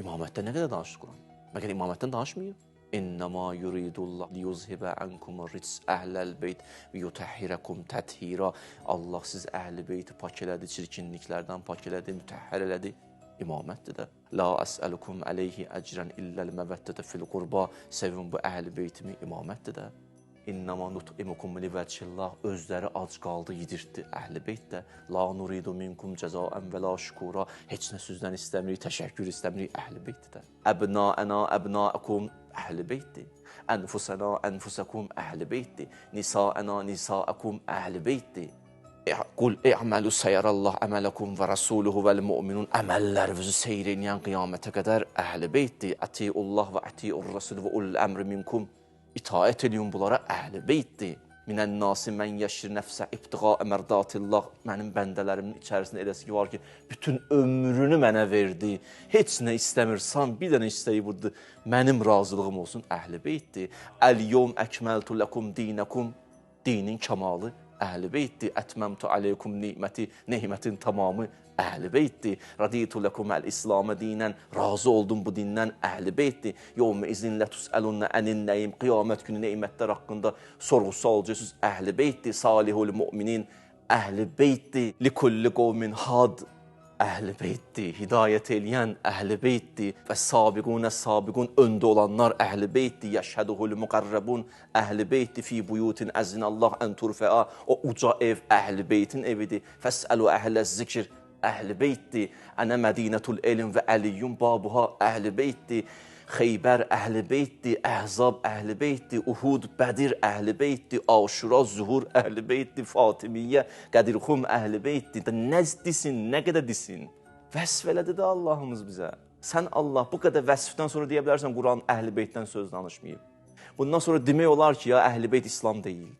İmamətdən nə qədər danışır Quran? Məgər imamətdən danışmıyor? İnnemâ yuridullah liyuzhibə ankumur rics əhləl beyt və yutəhhirəkum təthira. Allah siz əhl-i beyti pak elədi, çirkinliklərdən pak elədi, mütəhhər elədi. İmamətdir də. La əsəlukum əleyhi əcrən illəl məvəddətə fil qurba. Sevin bu əhl-i beytimi, imamətdir də. İnnəmə nut'imukum livəcillah. Özləri ac qaldı, yedirtdi əhl-i beyt də. La nuridu minkum cəzaən və la şükura. Heç nə sizdən istəmirik, təşəkkür istəmirik, əhl-i beytdir də. Əbnaənə əbnaəkum, əhl-i beytdir. Ənfusənə ənfusəkum, əhl-i beytdir. Nisaənə nisaəkum, əhl-i beytdir. Qul i'məlu səyərallah əmələkum və rəsuluhu vəl müminun. Əməllərinizi seyr eləyən qiyamətə qədər əhl-i beytdir. Ətiullah və ətiur rəsul və ulul əmri minkum. İtaət eləyin bunlara, əhl-i beytdir. Minən nasi mən yəşir nəfsə ibtiqa mərdatillah. Mənim bəndələrimin içərisində eləsi ki var ki, bütün ömrünü mənə verdi. Heç nə istəmirsən, bir dənə istəyi budur. Mənim razılığım olsun, əhl-i beytdir. Əl-yevm əkməltu ləkum dinəkum. Dinin kəmalı əhl-i beytdir. Ətməmtu aleykum niməti, nemətin tamamı əhl-i beytdir. Raditu ləkum əl-İslamə dinən, razı oldum bu dindən, əhl-i beytdir. Yevmə izin lətusəlunə ənin nəyim, qiyamət günü neymətlər haqqında sorğu-sual olacaqsınız, əhl-i beytdir. Salihul müminin, əhl-i beytdir. Likulli qovmin had, əhl-i beytdir. Hidayət eləyən əhl-i beytdir. Və sabiqunə sabiqun, öndə olanlar əhl-i beytdir. Yəşhəduhul müqərrəbun, əhl-i beytdir. Fi buyutin əzinəllah ən turfəa, o uca ev əhl-i beytin evidir. Fəsəlu əhlə zikr, əhl-i beytdir. Ənə mədinətul elm və əliyyun babuha, əhl-i beytdir. Xeybər əhl-i beytdir, Əhzab əhl-i beytdir, Uhud, Bədir əhl-i beytdir, Aşura, Zuhur əhl-i beytdir, Fatimiyyə, Qədirxum əhl-i beytdir. Nə desin, nə qədər desin? Vəsf elədi də Allahımız bizə. Sən Allah bu qədər vəsfdən sonra deyə bilərsən Quran əhl-i beytdən söz danışmayıb. Bundan sonra demək olar ki, ya əhl-i beyt İslam deyil.